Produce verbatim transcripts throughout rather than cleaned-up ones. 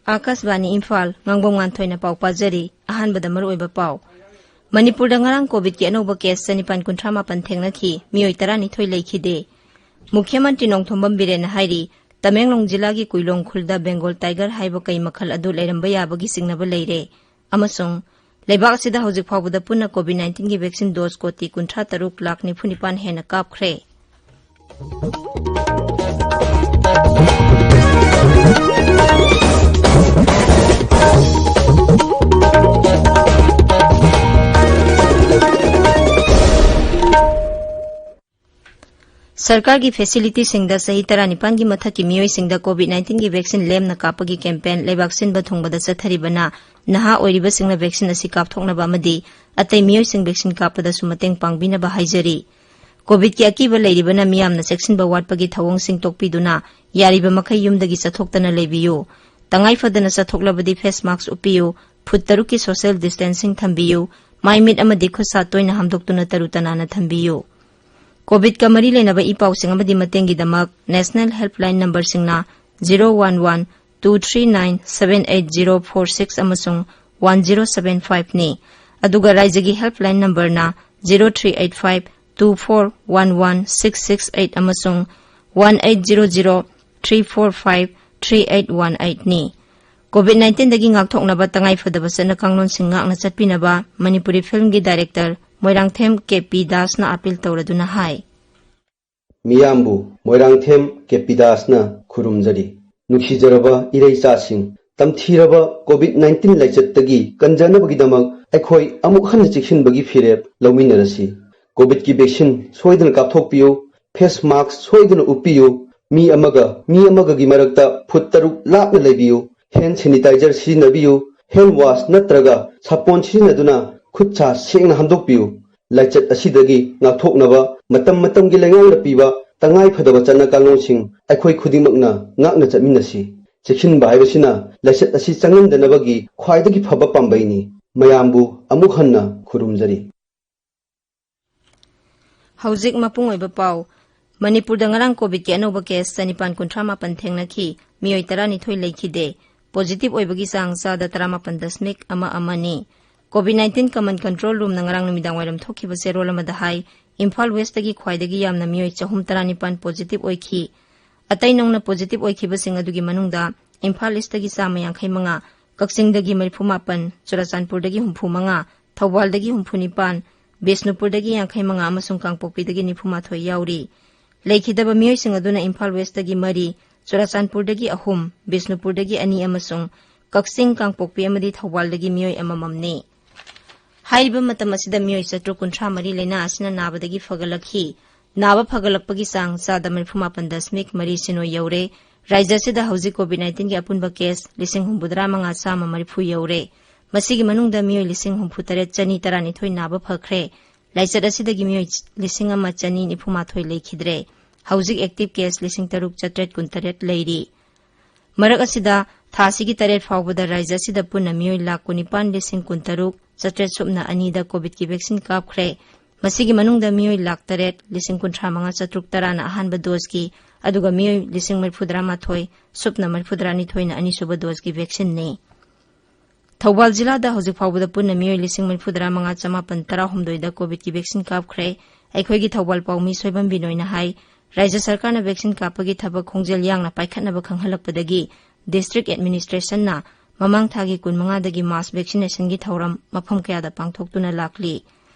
ꯑꯥꯀꯥꯁꯕꯥꯅꯤ ꯏꯝꯐꯥꯜ, ꯉꯥꯡꯕꯝ ꯉꯥꯟꯊꯣꯏꯅ ꯄꯥꯎ ꯄꯥꯖꯔꯤ꯫ ꯑꯍꯥꯟꯕꯗ ꯃꯔꯨꯑꯣꯏꯕ ꯄꯥꯎ꯫ ꯃꯅꯤꯄꯨꯔꯗ ꯉꯔꯥꯡ ꯀꯣꯚꯤꯗꯀꯤ ꯑꯅꯧꯕ ꯀꯦꯁ ꯆꯅꯤꯄꯥꯟ ꯀꯨꯟꯊ꯭ꯔꯥ ꯃꯥꯄꯟ ꯊꯦꯡꯅꯈꯤ, ꯃꯤꯑꯣꯏ ꯇꯔꯥꯅꯤꯊꯣꯏ ꯂꯩꯈꯤꯗꯦ꯫ ꯃꯨꯈ꯭ꯌ ꯃꯟꯇ꯭ꯔꯤ ꯅꯣꯡꯊꯣꯝꯕꯝ ꯕꯤꯔꯦꯟꯅ ꯍꯥꯏꯔꯤ, ꯇꯃꯦꯡꯂꯣꯡ ꯖꯤꯂꯥꯒꯤ ꯀꯨꯏꯂꯣꯡ ꯈꯨꯜꯗ ꯕꯦꯡꯒꯣꯜ ꯇꯥꯏꯒꯔ ꯍꯥꯏꯕ ꯀꯩ ꯃꯈꯜ ꯑꯗꯨ ꯂꯩꯔꯝꯕ ꯌꯥꯕꯒꯤ ꯆꯤꯡꯅꯕ ꯂꯩꯔꯦ꯫ ꯑꯃꯁꯨꯡ ꯂꯩꯕꯥꯛ ꯑꯁꯤꯗ ꯍꯧꯖꯤꯛ ꯐꯥꯎꯕꯗ ꯄꯨꯟꯅ ꯀꯣꯚꯤꯗ ꯅꯥꯏꯟꯇꯤꯟꯒꯤ ꯚꯦꯛꯁꯤꯟ ꯗꯣꯁ ꯀꯣꯇꯤ ꯀꯨꯟꯊ꯭ꯔꯥ ꯇꯔꯨꯛ ꯂꯥꯈ ꯅꯤꯐꯨ ꯅꯤꯄꯥꯟ ꯍꯦꯟꯅ ꯀꯥꯞꯈ꯭ꯔꯦ꯫ ꯁꯔꯀꯥꯔꯒꯤ ꯐꯦꯁꯤꯂꯤꯇꯤꯁꯤꯡꯗ ꯆꯍꯤ ꯇꯔꯥꯅꯤꯄꯥꯟꯒꯤ ꯃꯊꯛꯀꯤ ꯃꯤꯑꯣꯏꯁꯤꯡꯗ ꯀꯣꯚꯤꯗ ꯅꯥꯏꯟꯇꯤꯟꯒꯤ ꯚꯦꯛꯁꯤꯟ ꯂꯦꯝꯅ ꯀꯥꯞꯄꯒꯤ ꯀꯦꯝꯄꯦꯟ ꯂꯩꯕꯥꯛ ꯁꯤꯟꯕ ꯊꯨꯡꯕꯗ ꯆꯠꯊꯔꯤꯕꯅ ꯅꯍꯥ ꯑꯣꯏꯔꯤꯕꯁꯤꯡꯅ ꯚꯦꯛꯁꯤꯟ ꯑꯁꯤ ꯀꯥꯞꯊꯣꯛꯅꯕ ꯑꯃꯗꯤ ꯑꯇꯩ ꯃꯤꯑꯣꯏꯁꯤꯡ ꯚꯦꯛꯁꯤꯟ ꯀꯥꯞꯄꯗꯁꯨ ꯃꯇꯦꯡ ꯄꯥꯡꯕꯤꯅꯕ ꯍꯥꯏꯖꯔꯤ꯫ ꯀꯣꯚꯤꯗꯀꯤ ꯑꯀꯤꯕ ꯂꯩꯔꯤꯕꯅ ꯃꯤꯌꯥꯝꯅ ꯆꯦꯛꯁꯤꯟꯕ ꯋꯥꯠꯄꯒꯤ ꯊꯧꯑꯣꯡꯁꯤꯡ ꯇꯣꯛꯄꯤꯗꯨꯅ ꯌꯥꯔꯤꯕ ꯃꯈꯩ ꯌꯨꯝꯗꯒꯤ ꯆꯠꯊꯣꯛꯇꯅ ꯂꯩꯕꯤꯌꯨ꯫ ꯇꯉꯥꯏ ꯐꯗꯅ ꯆꯠꯊꯣꯛꯂꯕꯗꯤ ꯐꯦꯁ ꯃꯥꯛꯁ ꯎꯞꯄꯤꯌꯨ, ꯐꯨꯠ ꯇꯔꯨꯛꯀꯤ ꯁꯣꯁꯤꯌꯦꯜ ꯗꯤꯁꯇꯦꯟꯁꯤꯡ ꯊꯝꯕꯤꯌꯨ, ꯃꯥꯏ ꯃꯤꯠ ꯑꯃꯗꯤ ꯈꯨꯠ ꯁꯥ ꯇꯣꯏꯅ ꯍꯥꯝꯗꯣꯛꯇꯨꯅ ꯇꯔꯨ ꯇꯅꯥꯟꯅ ꯊꯝꯕꯤꯌꯨ꯫ ꯀꯣꯚꯤꯗꯀ ꯃꯔꯤ ꯂꯩꯅꯕ ꯏ ꯄꯥꯎꯁꯤꯡ ꯑꯃꯗꯤ ꯃꯇꯦꯡꯒꯤꯗꯃꯛ ꯅꯦꯁꯅꯦꯜ ꯍꯦꯜꯞꯂꯥꯏꯟ ꯅꯝꯕꯔꯁꯤꯡꯅ zero one one two three nine seven eight zero four six ꯑꯃꯁꯨꯡ ꯋꯥꯟ ꯖꯤꯔꯣ ꯁꯚꯦꯟ ꯐꯥꯏꯚꯅꯤ꯫ ꯑꯗꯨꯒ ꯔꯥꯏꯖ꯭ꯌꯒꯤ ꯍꯦꯜꯞꯂꯥꯏꯟ ꯅꯝꯕꯔꯅ zero three eight five two four one one six six eight ꯑꯃꯁꯨꯡ one eight zero zero three four five three eight one ꯑꯩꯠꯅꯤ꯫ Covid ꯅꯥꯏꯟꯇꯤꯟꯗꯒꯤ ꯉꯥꯛꯊꯣꯛꯅꯕ ꯇꯉꯥꯏ ꯐꯗꯕ ꯆꯠꯅ ꯀꯥꯡꯂꯣꯟꯁꯤꯡ ꯉꯥꯛꯅ ꯆꯠꯄꯤꯅꯕ ꯃꯅꯤꯄꯨꯔꯤ ꯐꯤꯜꯝꯒꯤ ꯗꯥꯏꯔꯦꯛꯇꯔ ꯃꯣꯏꯔꯥꯡꯊꯦꯝ ꯀꯦ ꯄꯤ ꯗꯥꯁꯅ ꯑꯥꯄꯤꯜ ꯇꯧꯔꯗꯨꯅ ꯍꯥꯏ꯫ ꯃꯤꯌꯥꯝꯕꯨ ꯃꯣꯏꯔꯥꯡꯊꯦꯝ ꯀꯦ ꯄꯤ ꯗꯥꯁꯅ ꯈꯨꯔꯨꯝꯖꯔꯤ꯫ ꯅꯨꯡꯁꯤꯖꯔꯕ ꯏꯔꯩꯆꯥꯁꯤꯡ, ꯇꯝꯊꯤꯔꯕ ꯀꯣꯚꯤꯗ ꯅꯥꯏꯟꯇꯤꯟ ꯂꯥꯏꯆꯠꯇꯒꯤ ꯀꯟꯖꯅꯕꯒꯤꯗꯃꯛ ꯑꯩꯈꯣꯏ ꯑꯃꯨꯛ ꯍꯟꯅ ꯆꯦꯛꯁꯤꯟꯕꯒꯤ ꯐꯤꯔꯦꯞ ꯂꯧꯃꯤꯟꯅꯔꯁꯤ꯫ ꯀꯣꯚꯤꯗꯀꯤ ꯚꯦꯛꯁꯤꯟ ꯁꯣꯏꯗꯅ ꯀꯥꯞꯊꯣꯛꯄꯤꯌꯨ, ꯐꯦꯁ ꯃꯥꯛꯁ ꯁꯣꯏꯗꯅ ꯎꯞꯄꯤꯌꯨ, ꯃꯤ ꯑꯃꯒ ꯃꯤ ꯑꯃꯒꯒꯤ ꯃꯔꯛꯇ ꯐꯨꯠ ꯇꯔꯨꯛ ꯂꯥꯞꯅ ꯂꯩꯕꯤꯌꯨ, ꯍꯦꯟ ꯁꯦꯅꯤꯇꯥꯏꯖꯔ ꯁꯤꯖꯤꯟꯅꯕꯤꯌꯨ, ꯍꯦꯟ ꯋꯥꯁ ꯅꯠꯇ꯭ꯔꯒ ꯁꯥꯄꯣꯟ ꯁꯤꯖꯤꯟꯅꯗꯨꯅ ꯈꯨꯠ ꯁꯥ ꯁꯦꯡꯅ ꯍꯥꯝꯗꯣꯛꯄꯤꯌꯨ꯫ ꯂꯥꯏꯆꯠ ꯑꯁꯤꯗꯒꯤ ꯉꯥꯛꯊꯣꯛꯅꯕ ꯃꯇꯝ ꯃꯇꯝꯒꯤ ꯂꯩꯉꯥꯛꯅ ꯄꯤꯕ ꯇꯉꯥꯏ ꯐꯗꯕ ꯆꯠꯅ ꯀꯥꯡꯂꯣꯟꯁꯤꯡ ꯑꯩꯈꯣꯏ ꯈꯨꯗꯤꯡꯃꯛꯅ ꯉꯥꯛꯅ ꯆꯠꯃꯤꯟꯅꯁꯤ꯫ ꯆꯦꯛꯁꯤꯟꯕ ꯍꯥꯏꯕꯁꯤꯅ ꯂꯥꯏꯆꯠ ꯑꯁꯤ ꯆꯪꯍꯟꯗꯅꯕꯒꯤ ꯈ꯭ꯋꯥꯏꯗꯒꯤ ꯐꯕ ꯄꯥꯝꯕꯩꯅꯤ꯫ ꯃꯌꯥꯝꯕꯨ ꯑꯃꯨꯛ ꯍꯟꯅ ꯈꯨꯔꯨꯝꯖꯔꯤ꯫ ꯍꯧꯖꯤꯛ ꯃꯄꯨꯡ ꯑꯣꯏꯕ ꯄꯥꯎ꯫ ꯃꯅꯤꯄꯨꯔꯗ ꯉꯔꯥꯡ ꯀꯣꯚꯤꯗꯀꯤ ꯑꯅꯧꯕ ꯀꯦꯁ ꯆꯅꯤꯄꯥꯟ ꯀꯨꯟꯊ꯭ꯔꯥ ꯃꯥꯄꯟ ꯊꯦꯡꯅꯈꯤ꯫ ꯃꯤꯑꯣꯏ ꯇꯔꯥꯅꯤꯊꯣꯏ ꯂꯩꯈꯤꯗꯦ꯫ ꯄꯣꯖꯤꯇꯤꯚ ꯑꯣꯏꯕꯒꯤ ꯆꯥꯡ ꯆꯥꯗ ꯇꯔꯥꯃꯥꯄꯟ ꯗꯁꯃꯤꯛ ꯑꯃ ꯑꯃꯅꯤ꯫ ꯀꯣꯚꯤꯗ ꯅꯥꯏꯟꯇꯤꯟ ꯀꯃꯟ ꯀꯟꯇ꯭ꯔꯣꯜ ꯔꯨꯝꯅ ꯉꯔꯥꯡ ꯅꯨꯃꯤꯗꯥꯡ ꯋꯥꯏꯔꯝ ꯊꯣꯛꯈꯤꯕ ꯆꯦꯔꯣꯜ ꯑꯃꯗ ꯍꯥꯏ, ꯏꯝꯐꯥꯜ ꯋꯦꯁꯇꯒꯤ ꯈ꯭ꯋꯥꯏꯗꯒꯤ ꯌꯥꯝꯅ ꯃꯤꯑꯣꯏ ꯆꯍꯨꯝ ꯇꯔꯥꯅꯤꯄꯥꯟ ꯄꯣꯖꯤꯇꯤꯚ ꯑꯣꯏꯈꯤ꯫ ꯑꯇꯩ ꯅꯧꯅ ꯄꯣꯖꯤꯇꯤꯚ ꯑꯣꯏꯈꯤꯕꯁꯤꯡ ꯑꯗꯨꯒꯤ ꯃꯅꯨꯡꯗ ꯏꯝꯐꯥꯜ ꯏꯁꯇꯒꯤ ꯆꯥꯝꯃ ꯌꯥꯡꯈꯩ ꯃꯉꯥ, ꯀꯛꯆꯤꯡꯗꯒꯤ ꯃꯔꯤꯐꯨ ꯃꯥꯄꯟ, ꯆꯨꯔꯥꯆꯥꯟꯄꯨꯔꯗꯒꯤ ꯍꯨꯝꯐꯨ ꯃꯉꯥ, ꯊꯧꯕꯥꯜꯗꯒꯤ ꯍꯨꯝꯐꯨ ꯅꯤꯄꯥꯟ, ꯕꯤꯁꯅꯨꯄꯨꯔꯗꯒꯤ ꯌꯥꯡꯈꯩ ꯃꯉꯥ ꯑꯃꯁꯨꯡ ꯀꯥꯡꯄꯣꯛꯄꯤꯗꯒꯤ ꯅꯤꯐꯨ ꯃꯥꯊꯣꯏ ꯌꯥꯎꯔꯤ꯫ ꯂꯩꯈꯤꯗꯕ ꯃꯤꯑꯣꯏꯁꯤꯡ ꯑꯗꯨꯅ ꯏꯝꯐꯥꯜ ꯋꯦꯁꯇꯒꯤ ꯃꯔꯤ, ꯆꯨꯔꯥꯆꯥꯟꯄꯨꯔꯗꯒꯤ ꯑꯍꯨꯝ, ꯕꯤꯁꯅꯨꯄꯨꯔꯗꯒꯤ ꯑꯅꯤ ꯑꯃꯁꯨꯡ ꯀꯛꯆꯤꯡ, ꯀꯥꯡꯄꯣꯛꯄꯤ ꯑꯃꯗꯤ ꯊꯧꯕꯥꯜꯗꯒꯤ ꯃꯤꯑꯣꯏ ꯑꯃꯃꯝꯅꯤ꯫ ꯍꯥꯏꯔꯤꯕ ꯃꯇꯝ ꯑꯁꯤꯗ ꯃꯤꯑꯣꯏ ꯆꯥꯇ꯭ꯔꯨꯛ ꯀꯨꯟꯊ꯭ꯔꯥ ꯃꯔꯤ ꯂꯥꯏꯅꯥ ꯑꯁꯤꯅ ꯅꯥꯕꯗꯒꯤ ꯐꯒꯠꯂꯛꯈꯤ꯫ ꯅꯥꯕ ꯐꯒꯠꯂꯛꯄꯒꯤ ꯆꯥꯡ ꯆꯥꯗ ꯃꯔꯤꯐꯨ ꯃꯥꯄꯟ ꯗꯁꯃꯤꯛ ꯃꯔꯤ ꯁꯤꯅꯣ ꯌꯧꯔꯦ꯫ ꯔꯥꯖ꯭ꯌ ꯑꯁꯤꯗ ꯍꯧꯖꯤꯛ ꯀꯣꯚꯤꯗ ꯅꯥꯏꯟꯇꯤꯟꯒꯤ ꯑꯄꯨꯟꯕ ꯀꯦꯁ ꯂꯤꯁꯤꯡ ꯍꯨꯝꯐꯨꯇꯔꯥ ꯃꯉꯥ ꯆꯥꯝꯃ ꯃꯔꯤꯐꯨ ꯌꯧꯔꯦ꯫ ꯃꯁꯤꯒꯤ ꯃꯅꯨꯡꯗ ꯃꯤꯑꯣꯏ ꯂꯤꯁꯤꯡ ꯍꯨꯝꯐꯨ ꯇꯔꯦꯠ ꯆꯅꯤ ꯇꯔꯥꯅꯤꯊꯣꯏ ꯅꯥꯕ ꯐꯈ꯭ꯔꯦ꯫ ꯂꯥꯏꯆꯠ ꯑꯁꯤꯗꯒꯤ ꯃꯤꯑꯣꯏ ꯂꯤꯁꯤꯡ ꯑꯃ ꯆꯅꯤ ꯅꯤꯐꯨ ꯃꯥꯊꯣꯏ ꯂꯩꯈꯤꯗ꯭ꯔꯦ꯫ ꯍꯧꯖꯤꯛ ꯑꯦꯛꯇꯤꯚ ꯀꯦꯁ ꯂꯤꯁꯤꯡ ꯇꯔꯨꯛ ꯆꯥꯇ꯭ꯔꯦꯠ ꯀꯨꯟꯇꯔꯦꯠ ꯂꯩꯔꯤ꯫ ꯃꯔꯛ ꯑꯁꯤꯗ, ꯊꯥ ꯑꯁꯤꯒꯤ ꯇꯔꯦꯠ ꯐꯥꯎꯕꯗ ꯔꯥꯖ꯭ꯌ ꯑꯁꯤꯗ ꯄꯨꯟꯅ ꯃꯤꯑꯣꯏ ꯂꯥꯈ ꯀꯨꯟꯅꯤꯄꯥꯟ ꯂꯤꯁꯤꯡ ꯀꯨꯟꯇꯔꯨꯛ ꯆꯥꯇ꯭ꯔꯦꯠ ꯁꯨꯞꯅ ꯑꯅꯤꯗ ꯀꯣꯚꯤꯗꯀꯤ ꯚꯦꯛꯁꯤꯟ ꯀꯥꯞꯈ꯭ꯔꯦ꯫ ꯃꯁꯤꯒꯤ ꯃꯅꯨꯡꯗ ꯃꯤꯑꯣꯏ ꯂꯥꯈ ꯇꯔꯦꯠ ꯂꯤꯁꯤꯡ ꯀꯨꯟꯊ꯭ꯔꯥ ꯃꯉꯥ ꯆꯥꯇ꯭ꯔꯨꯛ ꯇꯔꯥꯅ ꯑꯍꯥꯟꯕ ꯗꯣꯖꯀꯤ, ꯑꯗꯨꯒ ꯃꯤꯑꯣꯏ ꯂꯤꯁꯤꯡ ꯃꯔꯤꯐꯨ ꯇꯔꯥꯃꯥꯊꯣꯏ ꯁꯨꯞꯅ ꯃꯔꯤꯐꯨ ꯇꯔꯥꯅꯤꯊꯣꯏꯅ ꯑꯅꯤꯁꯨꯕ ꯗꯣꯖꯀꯤ ꯚꯦꯛꯁꯤꯟꯅꯤ꯫ ꯊꯧꯕꯥꯜ ꯖꯤꯂꯥꯗ ꯍꯧꯖꯤꯛ ꯐꯥꯎꯕꯗ ꯄꯨꯟꯅ ꯃꯤꯑꯣꯏ ꯂꯤꯁꯤꯡ ꯃꯔꯤꯐꯨ ꯇꯔꯥꯃꯉꯥ ꯆꯃꯥꯄꯟ ꯇꯔꯥꯍꯨꯝꯗꯣꯏꯗ ꯀꯣꯚꯤꯗꯀꯤ ꯚꯦꯛꯁꯤꯟ ꯀꯥꯞꯈ꯭ꯔꯦ꯫ ꯑꯩꯈꯣꯏꯒꯤ ꯊꯧꯕꯥꯜ ꯄꯥꯎꯃꯤ ꯁꯣꯏꯕꯝ ꯕꯤꯅꯣꯏꯅ ꯍꯥꯏ, ꯔꯥꯖ꯭ꯌ ꯁꯔꯀꯥꯔꯅ ꯚꯦꯛꯁꯤꯟ ꯀꯥꯞꯄꯒꯤ ꯊꯕꯛ ꯈꯣꯡꯖꯦꯜ ꯌꯥꯡꯅ ꯄꯥꯏꯈꯠꯅꯕ ꯈꯪꯍꯜꯂꯛꯄꯗꯒꯤ ꯗꯤꯁꯇ꯭ꯔꯤꯛ ꯑꯦꯗꯃꯤꯅꯤꯁꯇ꯭ꯔꯦꯁꯟꯅ ꯃꯃꯥꯡ ꯊꯥꯒꯤ ꯀꯨꯟꯃꯉꯥꯗꯒꯤ ꯃꯥꯁ ꯚꯦꯛꯁꯤꯅꯦꯁꯟꯒꯤ ꯊꯧꯔꯝ ꯃꯐꯝ ꯀꯌꯥꯗ ꯄꯥꯡꯊꯣꯛꯇꯨꯅ ꯂꯥꯛꯂꯤ꯫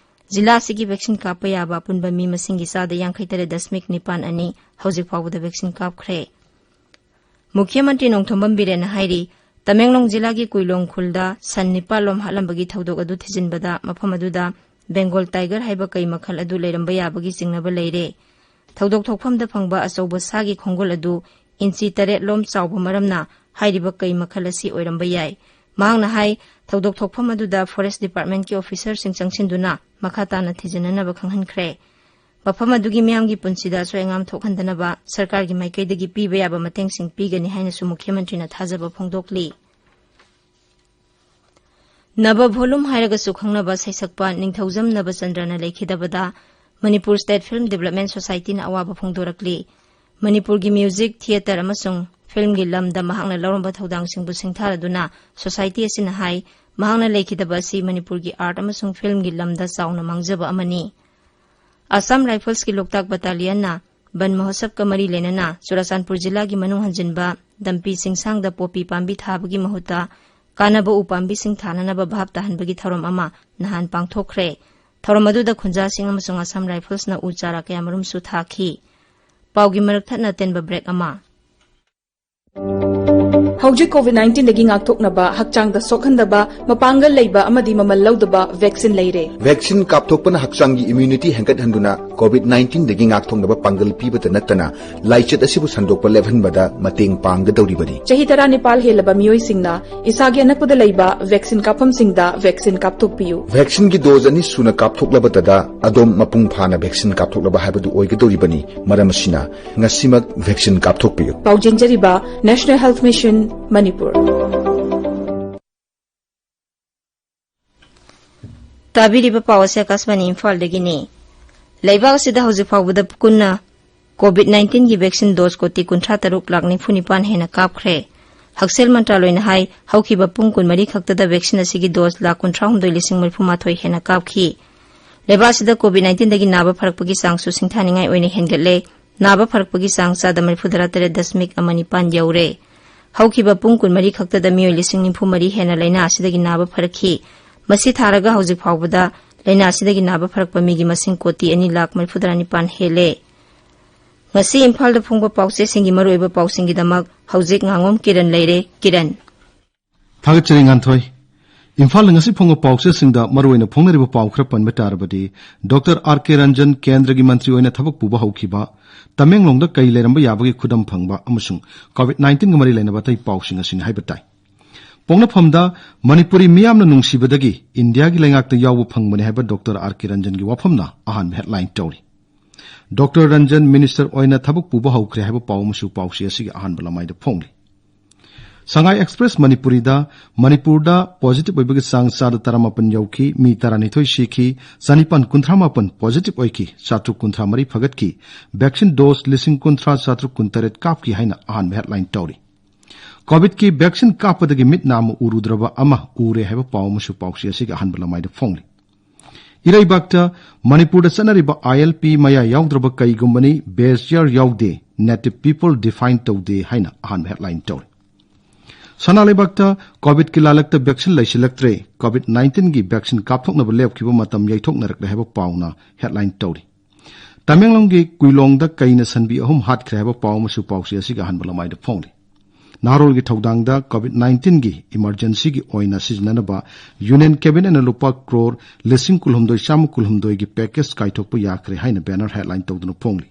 ꯖꯤꯂꯥ ꯑꯁꯤꯒꯤ ꯚꯦꯛꯁꯤꯟ ꯀꯥꯞꯄ ꯌꯥꯕ ꯑꯄꯨꯟꯕ ꯃꯤ ꯃꯁꯤꯡꯒꯤ ꯆꯥꯗ ꯌꯥꯡꯈꯩ ꯇꯔꯦꯠ ꯗꯁꯃꯤꯛ ꯅꯤꯄꯥꯟ ꯑꯅꯤ ꯍꯧꯖꯤꯛ ꯐꯥꯎꯕꯗ ꯚꯦꯛꯁꯤꯟ ꯀꯥꯞꯈ꯭ꯔꯦ꯫ ꯃꯨꯈ꯭ꯌ ꯃꯟꯇ꯭ꯔꯤ ꯅꯣꯡꯊꯣꯝꯕꯝ ꯕꯤꯔꯦꯟꯅ ꯍꯥꯏꯔꯤ, ꯇꯃꯦꯡꯂꯣꯡ ꯖꯤꯂꯥꯒꯤ ꯀꯨꯏꯂꯣꯡ ꯈꯨꯜꯗ ꯁꯟ ꯅꯤꯄꯥꯜꯂꯣꯝ ꯍꯥꯠꯂꯝꯕꯒꯤ ꯊꯧꯗꯣꯛ ꯑꯗꯨ ꯊꯤꯖꯤꯟꯕꯗ ꯃꯐꯝ ꯑꯗꯨꯗ ꯕꯦꯡꯒꯣꯜ ꯇꯥꯏꯒꯔ ꯍꯥꯏꯕ ꯀꯩ ꯃꯈꯜ ꯑꯗꯨ ꯂꯩꯔꯝꯕ ꯌꯥꯕꯒꯤ ꯆꯤꯡꯅꯕ ꯂꯩꯔꯦ꯫ ꯊꯧꯗꯣꯛ ꯊꯣꯛꯐꯝꯗ ꯐꯪꯕ ꯑꯆꯧꯕ ꯁꯥꯒꯤ ꯈꯣꯡꯒꯨꯜ ꯑꯗꯨ ꯏꯟꯆꯤ ꯇꯔꯦꯠ ꯂꯣꯝ ꯆꯥꯎꯕ ꯃꯔꯝꯅ ꯍꯥꯏꯔꯤꯕ ꯀꯩ ꯃꯈꯜ ꯑꯁꯤ ꯑꯣꯏꯔꯝꯕ ꯌꯥꯏ꯫ ꯃꯍꯥꯛꯅ ꯍꯥꯏ, ꯊꯧꯗꯣꯛ ꯊꯣꯛꯐꯝ ꯑꯗꯨꯗ ꯐꯣꯔꯦꯁ ꯗꯤꯄꯥꯔꯠꯃꯦꯟꯠꯀꯤ ꯑꯣꯐꯤꯁꯔꯁꯤꯡ ꯆꯪꯁꯤꯟꯗꯨꯅ ꯃꯈꯥ ꯇꯥꯅ ꯊꯤꯖꯤꯟꯅꯅꯕ ꯈꯪꯍꯟꯈ꯭ꯔꯦ꯫ ꯃꯐꯝ ꯑꯗꯨꯒꯤ ꯃꯤꯌꯥꯝꯒꯤ ꯄꯨꯟꯁꯤꯗ ꯑꯁꯣꯏ ꯑꯉꯥꯝ ꯊꯣꯛꯍꯟꯗꯅꯕ ꯁꯔꯀꯥꯔꯒꯤ ꯃꯥꯏꯀꯩꯗꯒꯤ ꯄꯤꯕ ꯌꯥꯕ ꯃꯇꯦꯡꯁꯤꯡ ꯄꯤꯒꯅꯤ ꯍꯥꯏꯅꯁꯨ ꯃꯨꯈ꯭ꯌꯃꯟꯇ꯭ꯔꯤꯅ ꯊꯥꯖꯕ ꯐꯣꯡꯗꯣꯛꯂꯤ꯫ ꯅꯕ ꯚꯣꯂꯨꯝ ꯍꯥꯏꯔꯒꯁꯨ ꯈꯪꯅꯕ ꯁꯩꯁꯛꯄ ꯅꯤꯡꯊꯧꯖꯝ ꯅꯕꯆꯟꯗ꯭ꯔꯅ ꯂꯩꯈꯤꯗꯕꯗ ꯃꯅꯤꯄꯨꯔ ꯁ꯭ꯇꯦꯠ ꯐꯤꯜꯝ ꯗꯤꯕꯦꯂꯞꯃꯦꯟ ꯁꯣꯁꯥꯏꯇꯤꯅ ꯑꯋꯥꯕ ꯐꯣꯡꯗꯣꯔꯛꯂꯤ꯫ ꯃꯅꯤꯄꯨꯔꯒꯤ ꯃ꯭ꯌꯨꯖꯤꯛ, ꯊꯤꯌꯦꯇꯔ ꯑꯃꯁꯨꯡ ꯐꯤꯜꯝꯒꯤ ꯂꯝꯗ ꯃꯍꯥꯛꯅ ꯂꯧꯔꯝꯕ ꯊꯧꯗꯥꯡꯁꯤꯡꯕꯨ ꯁꯤꯡꯊꯥꯔꯗꯨꯅ ꯁꯣꯁꯥꯏꯇꯤ ꯑꯁꯤꯅ ꯍꯥꯏ, ꯃꯍꯥꯛꯅ ꯂꯩꯈꯤꯗꯕ ꯑꯁꯤ ꯃꯅꯤꯄꯨꯔꯒꯤ ꯑꯥꯔꯠ ꯑꯃꯁꯨꯡ ꯐꯤꯜꯝꯒꯤ ꯂꯝꯗ ꯆꯥꯎꯅ ꯃꯥꯡꯖꯕ ꯑꯃꯅꯤ꯫ ꯑꯁꯥꯝ ꯔꯥꯏꯐꯜꯁꯀꯤ ꯂꯣꯛꯇꯥꯛ ꯕꯠꯇꯥꯂꯤꯌꯟꯅ ꯕꯟ ꯃꯍꯣꯠꯁꯕꯀ ꯃꯔꯤ ꯂꯩꯅꯅ ꯆꯨꯔꯥꯆꯥꯟꯄꯨꯔ ꯖꯤꯂꯥꯒꯤ ꯃꯅꯨꯡ ꯍꯟꯖꯤꯟꯕ ꯗꯝꯄꯤ ꯆꯤꯡꯁꯥꯡꯗ ꯄꯣꯄꯤ ꯄꯥꯝꯕꯤ ꯊꯥꯕꯒꯤ ꯃꯍꯨꯠꯇ ꯀꯥꯟꯅꯕ ꯎ ꯄꯥꯝꯕꯤꯁꯤꯡ ꯊꯥꯅꯅꯕ ꯚꯥꯞ ꯇꯥꯍꯟꯕꯒꯤ ꯊꯧꯔꯝ ꯑꯃ ꯅꯍꯥꯟ ꯄꯥꯡꯊꯣꯛꯈ꯭ꯔꯦ꯫ ꯊꯧꯔꯝ ꯑꯗꯨꯗ ꯈꯨꯟꯖꯥꯁꯤꯡ ꯑꯃꯁꯨꯡ ꯑꯁꯥꯝ ꯔꯥꯏꯐꯜꯁꯅ ꯎ ꯆꯥꯔꯥ ꯀꯌꯥꯃꯔꯨꯝꯁꯨ ꯊꯥꯈꯤ꯫ ꯄꯥꯎꯒꯤ ꯃꯔꯛ ꯊꯠꯅ ꯑꯇꯦꯟꯕ ꯕ꯭ꯔꯦꯛ ꯑꯃ꯫ ꯍꯧꯖꯤꯛ ꯀꯣꯚꯤꯗ ꯅꯥꯏꯟꯇꯤꯟꯗꯒꯤ ꯉꯥꯛꯊꯣꯛꯅꯕ, ꯍꯛꯆꯥꯡꯗ ꯁꯣꯛꯍꯟꯗꯕ, ꯃꯄꯥꯡꯒꯜ ꯂꯩꯕ ꯑꯃꯗꯤ ꯃꯃꯜ ꯂꯧꯗꯕ ꯚꯦꯛꯁꯤꯟ ꯂꯩꯔꯦ꯫ ꯚꯦꯛꯁꯤꯟ ꯀꯥꯞꯊꯣꯛꯄꯅ ꯍꯛꯆꯥꯡꯒꯤ ꯏꯝꯌꯨꯅꯤꯇꯤ ꯍꯦꯟꯒꯠꯍꯟꯗꯨꯅ ꯀꯣꯚꯤꯗ ꯅꯥꯏꯟꯇꯤꯟꯗꯒꯤ ꯉꯥꯛꯊꯣꯛꯅꯕ ꯄꯥꯡꯒꯜ ꯄꯤꯕꯇ ꯅꯠꯇꯅ ꯂꯥꯏꯆꯠ ꯑꯁꯤꯕꯨ ꯁꯟꯗꯣꯛꯄ ꯂꯦꯞꯍꯟꯕꯗ ꯃꯇꯦꯡ ꯄꯥꯡꯒꯗꯧꯔꯤꯕꯅꯤ꯫ ꯆꯍꯤ ꯇꯔꯥꯅꯤꯄꯥꯜ ꯍꯦꯜꯂꯕ ꯃꯤꯑꯣꯏꯁꯤꯡꯅ ꯏꯁꯥꯒꯤ ꯑꯅꯛꯄꯗ ꯂꯩꯕ ꯚꯦꯛꯁꯤꯟ ꯀꯥꯞꯐꯝꯁꯤꯡꯗ ꯚꯦꯛꯁꯤꯟ ꯀꯥꯞꯊꯣꯛꯄꯤꯌꯨ꯫ ꯚꯦꯛꯁꯤꯟꯒꯤ ꯗꯣꯖ ꯑꯅꯤ ꯁꯨꯅ ꯀꯥꯞꯊꯣꯛꯂꯕꯗꯗ ꯑꯗꯣꯝ ꯃꯄꯨꯡ ꯐꯥꯅ ꯚꯦꯛꯁꯤꯟ ꯀꯥꯞꯊꯣꯛꯂꯕ ꯍꯥꯏꯕꯗꯨ ꯑꯣꯏꯒꯗꯧꯔꯤꯕꯅꯤ꯫ ꯃꯔꯝ ꯑꯁꯤꯅ, ꯉꯁꯤꯃꯛ ꯚꯦꯛꯁꯤꯟ ꯀꯥꯞꯊꯣꯛꯄꯤꯌꯨ꯫ ꯄꯥꯎꯖꯦꯟꯖꯔꯤꯕ National Health Mission, ꯃꯅꯤꯄꯨꯔ꯫ ꯇꯥꯕꯤꯔꯤꯕ ꯄꯥꯎ ꯑꯁꯤ ꯑꯀꯥꯁꯕꯥꯅꯤ ꯏꯝꯐꯥꯜꯗꯒꯤꯅꯤ꯫ ꯂꯩꯕꯥꯛ ꯑꯁꯤꯗ ꯍꯧꯖꯤꯛ ꯐꯥꯎꯕꯗ ꯀꯣꯚꯤꯗ ꯅꯥꯏꯟꯇꯤꯟꯒꯤ ꯚꯦꯛꯁꯤꯟ ꯗꯣꯖ ꯀꯣꯇꯤ ꯀꯨꯟꯊ꯭ꯔꯥ ꯇꯔꯨꯛ ꯂꯥꯈ ꯅꯤꯐꯨ ꯅꯤꯄꯥꯟ ꯍꯦꯟꯅ ꯀꯥꯞꯈ꯭ꯔꯦ꯫ ꯍꯛꯁꯦꯜ ꯃꯟꯇ꯭ꯔꯥꯂꯣꯏꯅ ꯍꯥꯏ, ꯍꯧꯈꯤꯕ ꯄꯨꯡ ꯀꯨꯟꯃꯔꯤ ꯈꯛꯇꯗ ꯚꯦꯛꯁꯤꯟ ꯑꯁꯤꯒꯤ ꯗꯣꯖ ꯂꯥꯈ ꯀꯨꯟꯊ꯭ꯔꯥ ꯍꯨꯝꯗꯣꯏ ꯂꯤꯁꯤꯡ ꯃꯔꯤꯐꯨ ꯃꯥꯊꯣꯏ ꯍꯦꯟꯅ ꯀꯥꯞꯈꯤ꯫ ꯂꯩꯕꯥꯛ ꯑꯁꯤꯗ ꯀꯣꯚꯤꯗ ꯅꯥꯏꯟꯇꯤꯟꯗꯒꯤ ꯅꯥꯕ ꯐꯔꯛꯄꯒꯤ ꯆꯥꯡꯁꯨ ꯁꯤꯡꯊꯥꯅꯤꯡꯉꯥꯏ ꯑꯣꯏꯅ ꯍꯦꯟꯒꯠꯂꯦ꯫ ꯅꯥꯕ ꯐꯔꯛꯄꯒꯤ ꯆꯥꯡ ꯆꯥꯗ ꯃꯔꯤꯐꯨ ꯇꯔꯥ ꯇꯔꯦꯠ ꯗꯁꯃꯤꯛ ꯑꯃ ꯅꯤꯄꯥꯟ ꯌꯧꯔꯦ꯫ ꯍꯧꯈꯤꯕ ꯄꯨꯡ ꯀꯨꯟꯃꯔꯤ ꯈꯛꯇꯗ ꯃꯤꯑꯣꯏ ꯂꯤꯁꯤꯡ ꯅꯤꯐꯨ ꯃꯔꯤ ꯍꯦꯟꯅ ꯂꯥꯏꯅꯥ ꯑꯁꯤꯗꯒꯤ ꯅꯥꯕ ꯐꯔꯛꯈꯤ꯫ ꯃꯁꯤ ꯊꯥꯔꯒ ꯍꯧꯖꯤꯛ ꯐꯥꯎꯕꯗ ꯂꯥꯏꯅꯥ ꯑꯁꯤꯗꯒꯤ ꯅꯥꯕ ꯐꯔꯛꯄ ꯃꯤꯒꯤ ꯃꯁꯤꯡ ꯀꯣꯇꯤ ꯑꯅꯤ ꯂꯥꯈ ꯃꯔꯤꯐꯨ ꯇꯔꯥ ꯅꯤꯄꯥꯟ ꯍꯦꯜꯂꯦ꯫ ꯉꯁꯤ ꯏꯝꯐꯥꯜꯗ ꯐꯣꯡꯕ ꯄꯥꯎꯆꯦꯁꯤꯡꯒꯤ ꯃꯔꯨꯑꯣꯏꯕ ꯄꯥꯎꯁꯤꯡꯒꯤꯗꯃꯛ ꯍꯧꯖꯤꯛ ꯉꯥꯉꯣꯝ ꯀꯤꯔꯟ ꯂꯩꯔꯦ꯫ ꯀꯤꯔꯟ꯫ ꯊꯥꯒꯠꯆꯔꯤ, ꯉꯥꯟꯊꯣꯏ꯫ ꯏꯝꯐꯥꯜꯗ ꯉꯁꯤ ꯐꯣꯡꯕ ꯄꯥꯎꯆꯦꯁꯤꯡꯗ ꯃꯔꯨꯑꯣꯏꯅ ꯐꯣꯡꯅꯔꯤꯕ ꯄꯥꯎ ꯈꯔ ꯄꯟꯕ ꯇꯥꯔꯕꯗꯤ, ꯗꯣꯛꯇꯔ ꯑꯥꯔ ꯀꯦ ꯔꯟꯖꯟ ꯀꯦꯟꯗ꯭ꯔꯒꯤ ꯃꯟꯇ꯭ꯔꯤ ꯑꯣꯏꯅ ꯊꯕꯛ ꯄꯨꯕ ꯍꯧꯈꯤꯕ, ꯇꯃꯦꯡꯂꯣꯡꯗ ꯀꯩ ꯂꯩꯔꯝꯕ ꯌꯥꯕꯒꯦ ꯈꯨꯗꯝ ꯐꯪꯕ ꯑꯃꯁꯨꯡ ꯀꯣꯚꯤꯗ ꯅꯥꯏꯟꯇꯤꯟꯒ ꯃꯔꯤ ꯂꯩꯅꯕ ꯑꯇꯩ ꯄꯥꯎꯁꯤꯡ ꯑꯁꯤꯅꯤ ꯍꯥꯏꯕ ꯇꯥꯏ꯫ ꯄꯣꯛꯅꯐꯝꯗ ꯃꯅꯤꯄꯨꯔꯤ ꯃꯤꯌꯥꯝꯅ ꯅꯨꯡꯁꯤꯕꯗꯒꯤ ꯏꯟꯗꯤꯌꯥꯒꯤ ꯂꯩꯉꯥꯛꯇ ꯌꯥꯎꯕ ꯐꯪꯕꯅꯤ ꯍꯥꯏꯕ ꯗꯣꯛꯇꯔ ꯑꯥꯔ ꯀꯦ ꯔꯟꯖꯟꯒꯤ ꯋꯥꯐꯝꯅ ꯑꯍꯥꯟꯕ ꯍꯦꯗꯂꯥꯏꯟ ꯇꯧꯔꯤ꯫ ꯗꯣꯛꯇꯔ ꯔꯟꯖꯟ ꯃꯤꯅꯤꯁꯇꯔ ꯑꯣꯏꯅ ꯊꯕꯛ ꯄꯨꯕ ꯍꯧꯈ꯭ꯔꯦ ꯍꯥꯏꯕ ꯄꯥꯎ ꯑꯃꯁꯨ ꯄꯥꯎꯆꯦ ꯑꯁꯤꯒꯤ ꯑꯍꯥꯟꯕ ꯂꯃꯥꯏꯗ ꯐꯣꯡꯂꯤ꯫ ꯁꯉꯥꯏ ꯑꯦꯛꯁꯄ꯭ꯔꯦꯁ ꯃꯅꯤꯄꯨꯔꯤꯗ ꯃꯅꯤꯄꯨꯔꯗ ꯄꯣꯖꯤꯇꯤꯚ ꯑꯣꯏꯕꯒꯤ ꯆꯥꯡ ꯆꯥꯗ ꯇꯔꯥꯃꯥꯄꯟ ꯌꯧꯈꯤ, ꯃꯤ ꯇꯔꯥꯅꯤꯊꯣꯏ ꯁꯤꯈꯤ, ꯆꯅꯤꯄꯥꯟ ꯀꯨꯟꯊ꯭ꯔꯥ ꯃꯥꯄꯟ ꯄꯣꯖꯤꯇꯤꯚ ꯑꯣꯏꯈꯤ, ꯆꯥꯇ꯭ꯔꯨꯛ ꯀꯨꯟꯊ꯭ꯔꯥ ꯃꯔꯤ ꯐꯒꯠꯈꯤ, ꯚꯦꯛꯁꯤꯟ ꯗꯣꯁ ꯂꯤꯁꯤꯡ ꯀꯨꯟꯊ꯭ꯔꯥ ꯆꯥꯇ꯭ꯔꯨꯛ ꯀꯨꯟꯇꯔꯦꯠ ꯀꯥꯞꯈꯤ ꯍꯥꯏꯅ ꯑꯍꯥꯟꯕ ꯍꯦꯗꯂꯥꯏꯟ ꯇꯧꯔꯤ꯫ ꯀꯣꯚꯤꯗꯀꯤ ꯚꯦꯛꯁꯤꯟ ꯀꯥꯞꯄꯗꯒꯤ ꯃꯤꯠ ꯅꯥ ꯑꯃ ꯎꯔꯨꯗ꯭ꯔꯕ ꯑꯃ ꯎꯔꯦ ꯍꯥꯏꯕ ꯄꯥꯎ ꯑꯃꯁꯨ ꯄꯥꯎꯆꯦ ꯑꯁꯤꯒꯤ ꯑꯍꯥꯟꯕ ꯂꯃꯥꯏꯗ ꯐꯣꯡꯂꯤ꯫ ꯏꯔꯩꯕꯥꯛꯇ ꯃꯅꯤꯄꯨꯔꯗ ꯆꯠꯅꯔꯤꯕ ILP ꯃꯌꯥ ꯌꯥꯎꯗ꯭ꯔꯕ ꯀꯩꯒꯨꯝꯕꯅꯤ, ꯕꯦꯁ ꯌꯥꯔ ꯌꯥꯎꯗꯦ, ꯅꯦꯇꯤꯚ ꯄꯤꯄꯜ ꯗꯤꯐꯥꯏꯟ ꯇꯧꯗꯦ ꯍꯥꯏꯅ ꯑꯍꯥꯟꯕ ꯍꯦꯗꯂꯥꯏꯟ ꯇꯧꯔꯤ꯫ ꯁꯅꯥ ꯂꯩꯕꯥꯛꯇ ꯀꯣꯚꯤꯗꯀꯤ ꯂꯥꯂꯛꯇ ꯚꯦꯛꯁꯤꯟ ꯂꯩꯁꯤꯜꯂꯛꯇ꯭ꯔꯦ, ꯀꯣꯚꯤꯗ ꯅꯥꯏꯟꯇꯤꯟꯒꯤ ꯚꯦꯛꯁꯤꯟ ꯀꯥꯞꯊꯣꯛꯅꯕ ꯂꯦꯞꯈꯤꯕ ꯃꯇꯝ ꯌꯩꯊꯣꯛꯅꯔꯛꯂꯦ ꯍꯥꯏꯕ ꯄꯥꯎꯅ ꯍꯦꯗꯂꯥꯏꯟ ꯇꯧꯔꯤ꯫ ꯇꯃꯦꯡꯂꯣꯡꯒꯤ ꯀꯨꯏꯂꯣꯡꯗ ꯀꯩꯅ ꯁꯟꯕꯤ ꯑꯍꯨꯝ ꯍꯥꯠꯈ꯭ꯔꯦ ꯍꯥꯏꯕ ꯄꯥꯎ ꯑꯃꯁꯨ ꯄꯥꯎꯆꯦ ꯑꯁꯤꯒꯤ ꯑꯍꯥꯟꯕ ꯂꯃꯥꯏꯗ ꯐꯣꯡꯂꯤ꯫ ꯅꯍꯥꯔꯣꯜꯒꯤ ꯊꯧꯗꯥꯡꯗ ꯀꯣꯚꯤꯗ ꯅꯥꯏꯟꯇꯤꯟꯒꯤ ꯏꯃꯔꯖꯦꯟꯁꯤꯒꯤ ꯑꯣꯏꯅ ꯁꯤꯖꯤꯟꯅꯅꯕ ꯌꯨꯅꯤꯌꯟ ꯀꯦꯕꯤꯅꯦꯠꯅ ꯂꯨꯄꯥ ꯀ꯭ꯔꯣꯔ ꯂꯤꯁꯤꯡ ꯀꯨꯟꯍꯨꯝꯗꯣꯏ ꯆꯥꯝꯃ ꯀꯨꯟꯍꯨꯝꯗꯣꯏꯒꯤ ꯄꯦꯀꯦꯖ ꯀꯥꯏꯊꯣꯛꯄ ꯌꯥꯈ꯭ꯔꯦ ꯍꯥꯏꯅ ꯕꯦꯅꯔ ꯍꯦꯗꯂꯥꯏꯟ ꯇꯧꯗꯨꯅ ꯐꯣꯡꯂꯤ꯫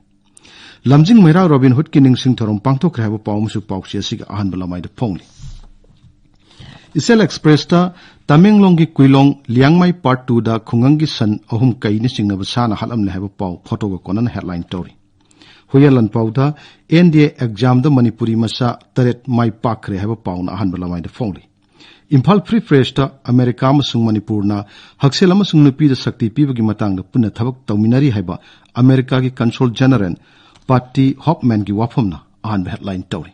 ꯂꯝꯖꯤꯡ ꯃꯩꯔꯥ ꯔꯣꯕꯤꯟ ꯍꯨꯗꯀꯤ ꯅꯤꯡꯁꯤꯡ ꯊꯧꯔꯝ ꯄꯥꯡꯊꯣꯛꯈ꯭ꯔꯦ ꯍꯥꯏꯕ ꯄꯥꯎ ꯑꯃꯁꯨ ꯄꯥꯎꯆꯦ ꯑꯁꯤꯒꯤ ꯑꯍꯥꯟꯕ ꯂꯃꯥꯏꯗ ꯐꯣꯡꯂꯤ꯫ ꯏꯆꯦꯜ ꯑꯦꯛꯁꯄ꯭ꯔꯦꯁꯇ ꯇꯃꯦꯡꯂꯣꯡꯒꯤ ꯀꯨꯏꯂꯣꯡ ꯂꯤꯌꯥꯡꯃꯩ ꯄꯥꯔꯠ ꯇꯨꯗ ꯈꯨꯡꯒꯪꯒꯤ ꯁꯟ ꯑꯍꯨꯝ ꯀꯩꯅ ꯆꯤꯡꯅꯕ ꯁꯥꯅ ꯍꯥꯠꯂꯝꯂꯦ ꯍꯥꯏꯕ ꯄꯥꯎ ꯐꯣꯇꯣꯒ ꯀꯣꯟꯅꯅ ꯍꯦꯗꯂꯥꯏꯟ ꯇꯧꯔꯤ꯫ ꯍꯨꯌꯦꯟ ꯂꯥꯟꯄꯥꯎꯗ NDA ꯑꯦꯛꯖꯥꯝꯗ ꯃꯅꯤꯄꯨꯔꯤ ꯃꯆꯥ ꯇꯔꯦꯠ ꯃꯥꯏ ꯄꯥꯛꯈ꯭ꯔꯦ ꯍꯥꯏꯕ ꯄꯥꯎꯅ ꯑꯍꯥꯟꯕ ꯂꯃꯥꯏꯗ ꯐꯣꯡꯂꯤ꯫ ꯏꯝꯐꯥꯜ ꯐ꯭ꯔꯤ ꯄ꯭ꯔꯦꯁꯇ ꯑꯃꯦꯔꯤꯀꯥ ꯑꯃꯁꯨꯡ ꯃꯅꯤꯄꯨꯔꯅ ꯍꯛꯁꯦꯜ ꯑꯃꯁꯨꯡ ꯅꯨꯄꯤꯗ ꯁꯛꯇꯤ ꯄꯤꯕꯒꯤ ꯃꯇꯥꯡꯗ ꯄꯨꯟꯅ ꯊꯕꯛ ꯇꯧꯃꯤꯟꯅꯔꯤ ꯍꯥꯏꯕ ꯑꯃꯦꯔꯤꯀꯥꯒꯤ ꯀꯟꯁꯨꯜ ꯖꯦꯅꯔꯦꯜ ꯄꯥꯇꯤ ꯍꯣꯞꯃꯦꯟꯒꯤ ꯋꯥꯐꯝꯅ ꯑꯍꯥꯟꯕ ꯍꯦꯗꯂꯥꯏꯟ ꯇꯧꯔꯤ꯫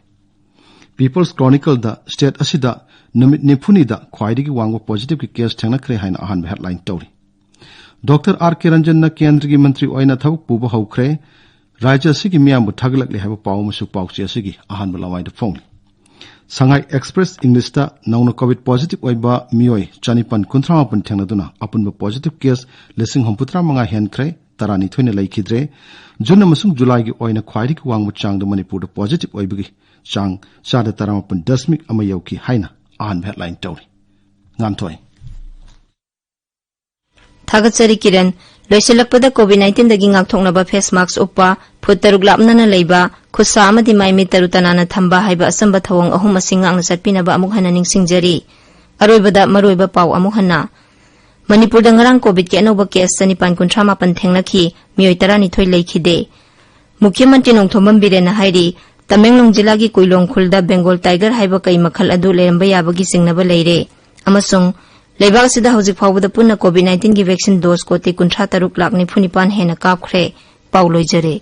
ꯄꯤꯄꯜꯁ ꯀ꯭ꯔꯣꯅꯤꯀꯜꯗ ꯁ꯭ꯇꯦꯠ ꯑꯁꯤꯗ ꯅꯨꯃꯤꯠ ꯅꯤꯐꯨꯅꯤꯗ ꯈ꯭ꯋꯥꯏꯗꯒꯤ ꯋꯥꯡꯕ ꯄꯣꯖꯤꯇꯤꯚꯀꯤ ꯀꯦꯁ ꯊꯦꯡꯅꯈ꯭ꯔꯦ ꯍꯥꯏꯅ ꯑꯍꯥꯟꯕ ꯍꯦꯗꯂꯥꯏꯟ ꯇꯧꯔꯤ꯫ ꯗꯣꯛꯇꯔ ꯑꯥꯔ ꯀꯦ ꯔꯟꯖꯟꯅ ꯀꯦꯟꯗ꯭ꯔꯒꯤ ꯃꯟꯇ꯭ꯔꯤ ꯑꯣꯏꯅ ꯊꯕꯛ ꯄꯨꯕ ꯍꯧꯈ꯭ꯔꯦ꯫ ꯔꯥꯖ꯭ꯌ ꯑꯁꯤꯒꯤ ꯃꯤꯌꯥꯝꯕꯨ ꯊꯥꯒꯠꯂꯛꯂꯦ ꯍꯥꯏꯕ ꯄꯥꯎ ꯑꯃꯁꯨ ꯄꯥꯎꯆꯦ ꯑꯁꯤꯒꯤ ꯑꯍꯥꯟꯕ ꯂꯃꯥꯏꯗ ꯐꯣꯡꯂꯤ꯫ ꯁꯉꯥꯏ ꯑꯦꯛꯁꯄ꯭ꯔꯦꯁ ꯏꯪꯂꯤꯁꯇ ꯅꯧꯅ ꯀꯣꯚꯤꯗ ꯄꯣꯖꯤꯇꯤꯚ ꯑꯣꯏꯕ ꯃꯤꯑꯣꯏ ꯆꯅꯤꯄꯥꯟ ꯀꯨꯟꯊ꯭ꯔꯥ ꯃꯥꯄꯟ ꯊꯦꯡꯅꯗꯨꯅ ꯑꯄꯨꯟꯕ ꯄꯣꯖꯤꯇꯤꯚ ꯀꯦꯁ ꯂꯤꯁꯤꯡ ꯍꯨꯝꯐꯨꯇꯔꯥ ꯃꯉꯥ ꯍꯦꯟꯈ꯭ꯔꯦ, ꯇꯔꯥꯅꯤꯊꯣꯏꯅ ꯂꯩꯈꯤꯗ꯭ꯔꯦ꯫ ꯖꯨꯟ ꯑꯃꯁꯨꯡ ꯖꯨꯂꯥꯏꯒꯤ ꯑꯣꯏꯅ ꯈ꯭ꯋꯥꯏꯗꯒꯤ ꯋꯥꯡꯕ ꯆꯥꯡꯗ ꯃꯅꯤꯄꯨꯔꯗ ꯄꯣꯖꯤꯇꯤꯚ ꯑꯣꯏꯕꯒꯤ ꯆꯥꯡ ꯆꯥꯗ ꯇꯔꯥꯃꯥꯄꯟ ꯗꯁꯃꯤꯛ ꯑꯃ ꯌꯧꯈꯤ ꯍꯥꯏꯅ ꯑꯍꯥꯟꯕ ꯍꯦꯗꯂꯥꯏꯟ ꯇꯧꯔꯤ꯫ ꯉꯥꯟꯊꯣꯏ꯫ ꯊꯥꯒꯠꯆꯔꯤ ꯀꯤꯔꯟ꯫ ꯂꯣꯏꯁꯤꯜꯂꯛꯄꯗ ꯀꯣꯚꯤꯗ ꯅꯥꯏꯟꯇꯤꯟꯗꯒꯤ ꯉꯥꯛꯊꯣꯛꯅꯕ ꯐꯦꯁ ꯃꯥꯛꯁ ꯎꯞꯄ, ꯐꯨꯠ ꯇꯔꯨꯛ ꯂꯥꯞꯅꯅ ꯂꯩꯕ, ꯈꯨꯠꯁꯥ ꯑꯃꯗꯤ ꯃꯥꯏ ꯃꯤꯠ ꯇꯔꯨ ꯇꯅꯥꯟꯅ ꯊꯝꯕ ꯍꯥꯏꯕ ꯑꯆꯝꯕ ꯊꯧꯑꯣꯡ ꯑꯍꯨꯝ ꯑꯁꯤ ꯉꯥꯛꯅ ꯆꯠꯄꯤꯅꯕ ꯑꯃꯨꯛ ꯍꯟꯅ ꯅꯤꯡꯁꯤꯡꯖꯔꯤ꯫ ꯑꯔꯣꯏꯕꯗ ꯃꯔꯨꯑꯣꯏꯕ ꯄꯥꯎ ꯑꯃꯨꯛ ꯍꯟꯅ꯫ ꯃꯅꯤꯄꯨꯔꯗ ꯉꯔꯥꯡ ꯀꯣꯚꯤꯗꯀꯤ ꯑꯅꯧꯕ ꯀꯦꯁ ꯆꯅꯤꯄꯥꯟ ꯀꯨꯟꯊ꯭ꯔꯥ ꯃꯥꯄꯟ ꯊꯦꯡꯅꯈꯤ꯫ ꯃꯤꯑꯣꯏ ꯇꯔꯥꯅꯤꯊꯣꯏ ꯂꯩꯈꯤꯗꯦ꯫ ꯃꯨꯈ꯭ꯌ ꯃꯟꯇ꯭ꯔꯤ ꯅꯣꯡꯊꯣꯝꯕꯝ ꯕꯤꯔꯦꯟꯅ ꯍꯥꯏꯔꯤ, ꯇꯃꯦꯡꯂꯣꯡ ꯖꯤꯂꯥꯒꯤ ꯀꯨꯏꯂꯣꯡ ꯈꯨꯜꯗ ꯕꯦꯡꯒꯣꯜ ꯇꯥꯏꯒꯔ ꯍꯥꯏꯕ ꯀꯩ ꯃꯈꯜ ꯑꯗꯨ ꯂꯩꯔꯝꯕ ꯌꯥꯕꯒꯤ ꯆꯤꯡꯅꯕ ꯂꯩꯔꯦ ꯑꯃꯁꯨꯡ ꯂꯩꯕꯥꯛ ꯑꯁꯤꯗ ꯍꯧꯖꯤꯛ ꯐꯥꯎꯕꯗ ꯄꯨꯟꯅ ꯀꯣꯚꯤꯗ ꯅꯥꯏꯟꯇꯤꯟꯒꯤ ꯚꯦꯛꯁꯤꯟ ꯗꯣꯁ ꯀꯣꯇꯤ ꯀꯨꯟꯊ꯭ꯔꯥ ꯇꯔꯨꯛ ꯂꯥꯈ ꯅꯤꯐꯨ ꯅꯤꯄꯥꯟ ꯍꯦꯟꯅ ꯀꯥꯞꯈ꯭ꯔꯦ꯫ ꯄꯥꯎ ꯂꯣꯏꯖꯔꯦ꯫